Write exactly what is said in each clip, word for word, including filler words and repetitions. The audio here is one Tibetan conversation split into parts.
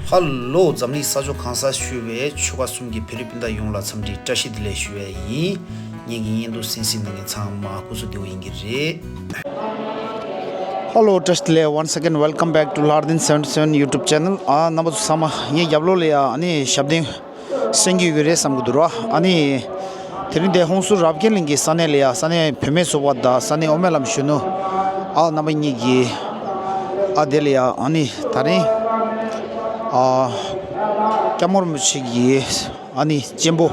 ཧ་ལོ། འཛམ་གླིང་ས་ཕྱོགས་གང་སར་བཞུགས་པའི་ཆོལ་ཁ་གསུམ་གྱི་བོད་རིགས་སྤུན་ཟླ་ཡོངས་ལ་འཚམས་འདྲི་བཀྲ་ཤིས་བདེ་ལེགས་ཞུ་བ་ཡིན། ངེད་ཀྱི་བརྙན་ཐུང་གསན་གཟིགས་གནང་མཁན་ཚང་མ་སྐུ་གཟུགས་བདེ་པོ་ཡིན་གྱི་རེད། ཧ་ལོ། བཀྲ་ཤིས་བདེ་ལེགས། Once again, welcome back to Lardin seventy seven YouTube channel. ཨ་རྣམ་པ་ཚོ་ཚང་མ་ངའི་རྒྱབ་ལོགས་ལ་ཡ་ཨ་ནི་ཞབས་བརྟན་གསན་གྱི་ཡོད་རེད་བསམ་གྱི་འདུག་ར། ཨ་ནི་དེ་རིང་འདི་ཧོན་སུར་རབ་རྒྱས་གླིང་གི་ས་གནས་ལ་ཡ་ས་གནས་བུད་མེད་ཚོགས་པ་དང་ས་གནས་དབུ་མའི་ལམ་གཞོན་ནུ་ཨ་རྣམ་པ་གཉིས་ཀྱིས་ཨ་དེ་ལ་ཡ་ཨ་ནི་ད་རིང་ཨ་སྐྱབས་མགོན་རིན་པོ་ཆེ་གི་ཨ་ནི་གཅེན་པོ་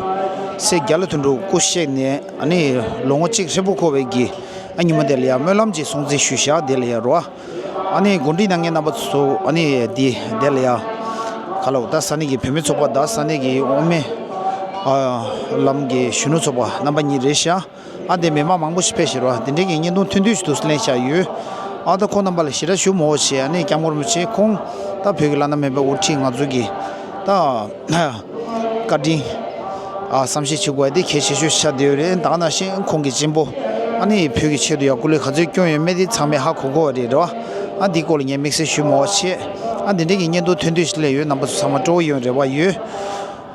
སྲས་རྒྱ་ལོ་དོན་གྲུབ་སྐུ་གཤེགས་ནས་ཨ་ནི་ལོ་ངོ་གཅིག་ཧྲིལ་པོ་འཁོར་བའི་གི་ཨ་ཉིན་མོ་དེ་ལ་ཡ་སྨོན་ལམ་གྱི་སྲུང་བརྩི་ཞུ་བཞག་དེ་ལ་ཡ་རོ། ཨ་ནི་གོ་སྒྲིག་གནང་མཁན་རྣམ་པ་ཚོ་ཨ་ནི་འདི་དེ་ལ་ཡ་ག་ལ་འོ་ད་ས་གནས་ཀྱི་བུད་མེད་ཚོགས་པ་དང་ས་གནས་ཀྱི་དབུ་མའི་ཨ་ལམ་གྱི་གཞོན་ནུ་ཚོགས་པ་རྣམ་པ་གཉིས་རེད་ཤག་ཨ་དེ་མི་མང་མང་པོ་ཞིག་ཕེབས་ཤག་རོ། དེ་འདྲའི་གི་བརྙན་ཐུང་ཐུང་ཐུང་ཞིག་ཏུ་ལེན་བཞག་ཡོད། ཨ་ད་ཁོང་རྣམ་པ་ལ་ཞེ་དྲག་ཞུ་མ་འོས་བྱས། ཨ་ནི་སྐྱབས་མགོན་རིན་པོ་ཆེ་ཁོང་ད་བོད་ཀྱི་བླ་ན་མེད་པའི་དབུ་ཁྲིད་ང་ཚོ་གི་ད་བཀའ་དྲིན་ཨ་བསམ་ཤེས་བྱེད་དགོས་དེ་གལ་ཆེ་ཤོས་ཆགས་བསྡད་ཡོད་རེད། ད་ག་ནང་བཞིན་ཁོང་གི་གཅེན་པོ་ཨ་ནི་བོད་ཀྱི་ཆེད་དུ་ཡང་སྐུ་ལས་ག་ཚོད་བསྐྱོན་ཡོད་མེད་དེ་ཚང་མས་ཧ་གོ་གོ་བ་རེད་རོ། ཨ་འདིའི་སྐོར་ལ་ངས་དམིགས་བསལ་ཞུ་མ་འོས་བྱས། ཨ་འདི་འདྲའི་གི་བརྙན་ཐུང་ཐུང་ཐུང་ཞིག་སླེབས་ཡོད། རྣམ་པ་ཚོ་ཚང་མ་སྤྲོ་བོ་ཡོང་རེ་བ་ཡོད།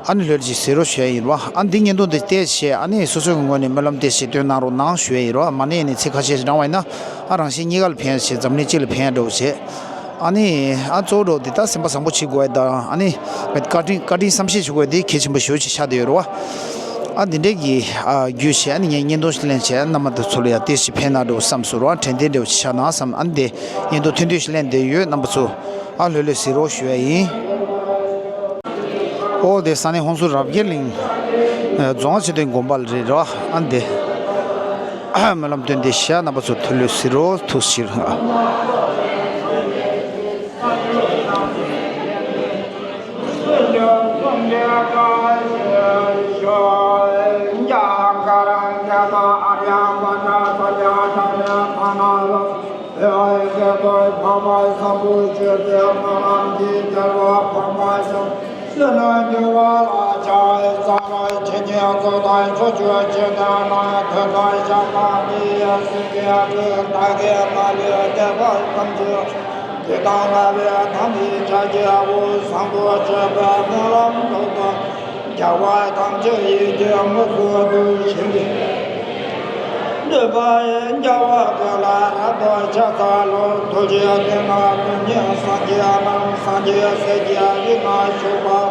ཨ་ནི་ལྷོད་ལྷོད་ཅིག་གཟིགས་རོགས་ཞུ་ཡ་ཡིན་རོ། ཨ་འདི་བརྙན་ཐུང་འདི་བལྟས་བྱས་ཨ་ནི་སོ་སོའི་ངོས་ནས་སྨོན་ལམ་དེ་ཞིག་སྟོན་གནང་རོགས་གནང་ཞུ་ཡ་ཡིན་རོ། མ་ནས་ནས་ཚིག་ཁ་ཤས་ཤིག་བགྲང་བ་ཡིན་ན་ཨ་རང་བཞིན་གཉིས་ཀ་ལ་ཕན་ཡ་བྱས། འཛམ་གླིང་སྤྱི་ལ་ཕན་ཡ་འགྲོ་བྱས། ཨ་ནི་ཨ་གཙོ་བོ་འགྲོ་འདི་ད་སེམས་པ་བཟང་པོ་བྱེད་དགོས་ཡ་དང་ཨ་ནི་བཀའ་དྲིན་བཀའ་དྲིན་བསམ་ཤེས་བྱེད་དགོས་ཡ་དེ་གལ་ཆེན་པོ་ཞེ་པོ་ཅིག་ཆགས་བསྡད་ཡོད་རེད་བ། ཨ་འདི་འདྲས་ཀྱི་ཨ་རྒྱུས་བྱས་ཨ་ནི་ངས་བརྙན་ཐུང་ཞིག་ལེན་བྱས་རྣམ་པ་དེ་ཚོ་ལ་ཡ་ཏོག་ཙམ་ཕན་ན་འགྲོ་བསམ་སོང་རོ། དྲན་རྟེན་འདྲ་བོ་ཅིག་ཆགས་ན་བསམ། ཨ་ནི་དེ་བརྙན་ཐུང་ཐུང་ཐུང་ཞིག་ལེན་བསྡད་ཡོད། རྣམ་པ་ཚོ་ཨ་ལྷོད་ལྷོད་གཟིགས་རོགས་ཞུ་ཡ་ཡིན། ཨོ་དེ་ས་གནས་ཧོན་སུར་རབ་རྒྱས་གླིང་རྫོང་ཆེ་སྟོན་དགོན་པ་ལ་རེད་རོ། ཨ་ནི་དེ་སྨོན་ལམ་སྟོན་བསྡད་ཤག་རྣམ་པ་ཚོ་ཐུགས་ལྷོད་གཟིགས་རོགས། ཐུགས་ཆེ་ཞུ། དེ་དང་ལྔ་པའི་དམ་པའི་ཕྱག་རྒྱའི་འོད་བཟང་པོ་སྤྱོད་པའི་སྨོན་ལམ་ཐོག་ཏུ། རྒྱལ་བ་ཐམས་ཅད་ཡིད་ཀྱི་དངོས་སུ་བསྡུས་ཤིང་། འདུས་པའི་རྒྱལ་བ་ཀུན་ལ་རབ་ཏུ་ཕྱག་འཚལ་ལོ། ཐུགས་རྗེའི་གཏིང་ན་དོན་གཉིས་སངས་རྒྱས་རྣམས་སངས་རྒྱས་སྲས་ཀྱི་དབུས་ན་བཞུགས་པ།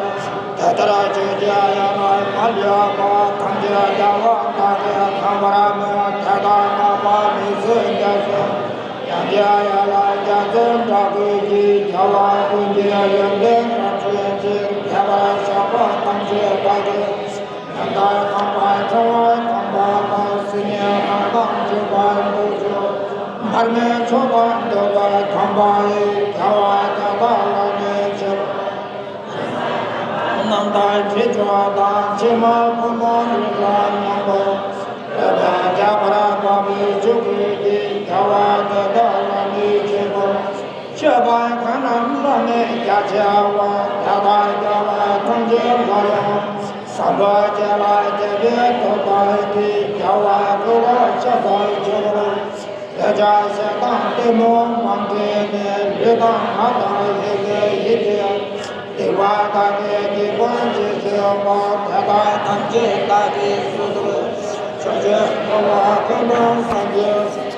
དེ་ལྟར་ཆོས་ཀྱི་དབྱིངས་ལ་མ་ལུས་པ་ཐམས་ཅད་རྒྱལ་བ་དག་གིས་མཐོང་བར་མོས། དེ་དག་རྣམ་པར་མི་གཟིགས་ཉེར་འཚོ། ཡང་ཀྱང་ཡང་དག་རྒྱ་མཚོའི་སྒྲ་སྐད་ཀྱིས། རྒྱལ་བ་ཀུན་གྱི་ཡོན་ཏན་རབ་བརྗོད་ཅིང་། ཐོས་པར་ཤོག་པ་ཐམས་ཅད་དག་གིས། ཉན་པར་དག་པ་ཐོས་པར་དག་པ་དང་། སིལ་སྙན་དག་དང་བརྗོད་པར་འདོད་ཆོས། མར་མེ་མཆོག་དང་བསྟོད་པ་དམ་པ་ཡིས། རྒྱལ་བ་དེ་དག་ལ་ནི་ཕྱག་རྣམ་དག་ཕྱི་ཕྱོགས་དང་། ཕྱི་མ་ཕོ་མོ་རིགས་དྲུག་རྣམས་པོ། བསྟོད་པས་བརྒྱ་པར་དགའ་བའི་སྤྱོད་པའི་དགེས། རྒྱལ་བ་དེ་དག་ལ་ནི་མཆོད་པར། མཆོད་པ་གང་རྣམས་བླ་མེད་རྒྱ་ཆེ་བ། དེ་དག་རྒྱལ་བ་ཐམས་ཅད་ལ་ཡང་། བཟང་པོ་སྤྱོད་ལ་དད་པའི་སྟོབས་དག་གིས། རྒྱལ་བ་སྐུ་ལ་ཕྱག་འཚལ་མཆོད་པར། འདོད་ཆགས་ཞེ་སྡང་གཏི་མུག་མ་འདྲེས་ནས། ལུས་དང་ངག་དང་ཡིད་ཀྱི་ཡིད་ཀྱི། སྡིག་པ་དག་གིས་སྡིག་པ་ཅི་བྱས་པ། དེ་དག་ཐམས་ཅད་བདག་གིས་བསམས་ཏེ། ཕྱོགས་བཅུའི་འཁོར་ལོ་ཀུན་ཏུ་སངས་རྒྱས།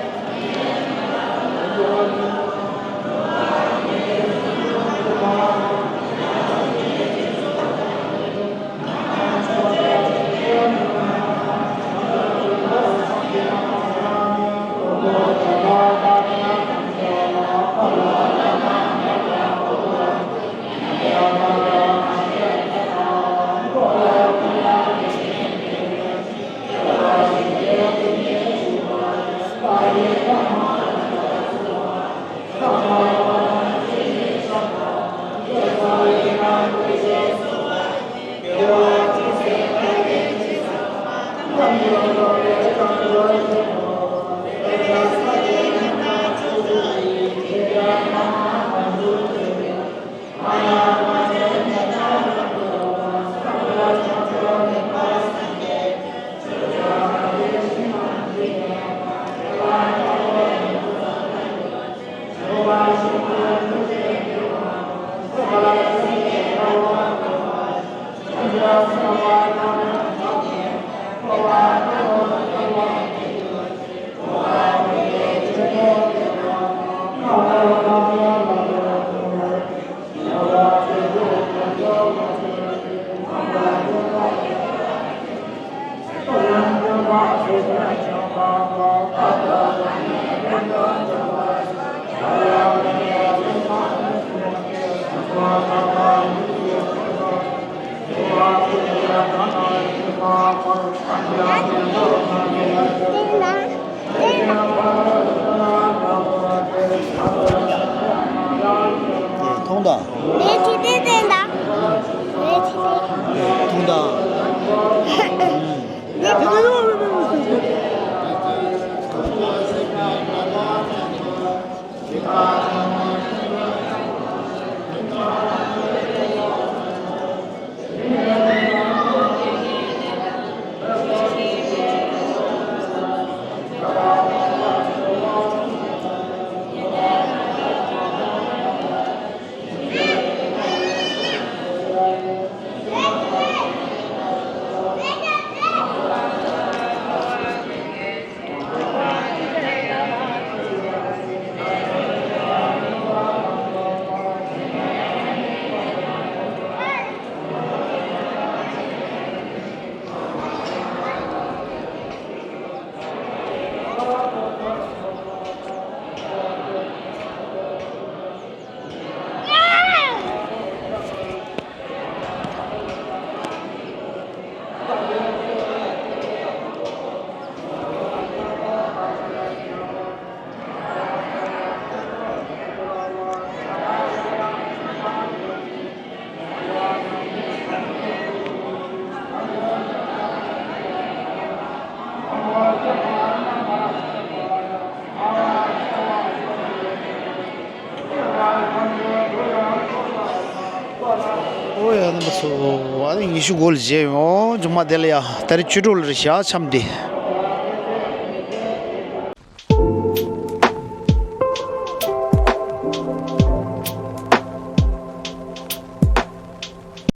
མཐོང་དང་། མཐོང་དང་། ཨོ་ཡ། རྣམ་པ་ཚོ། ཨ་ནི་ཉི་ཤུ་དགུ་ལ་མཇལ་ཡོང་། མཇུག་མ་དེ་ལ་ཡ། ད་རེས་བཅུ་དྲུག་ལ་རེད་ཤག་འཆམ་དེ།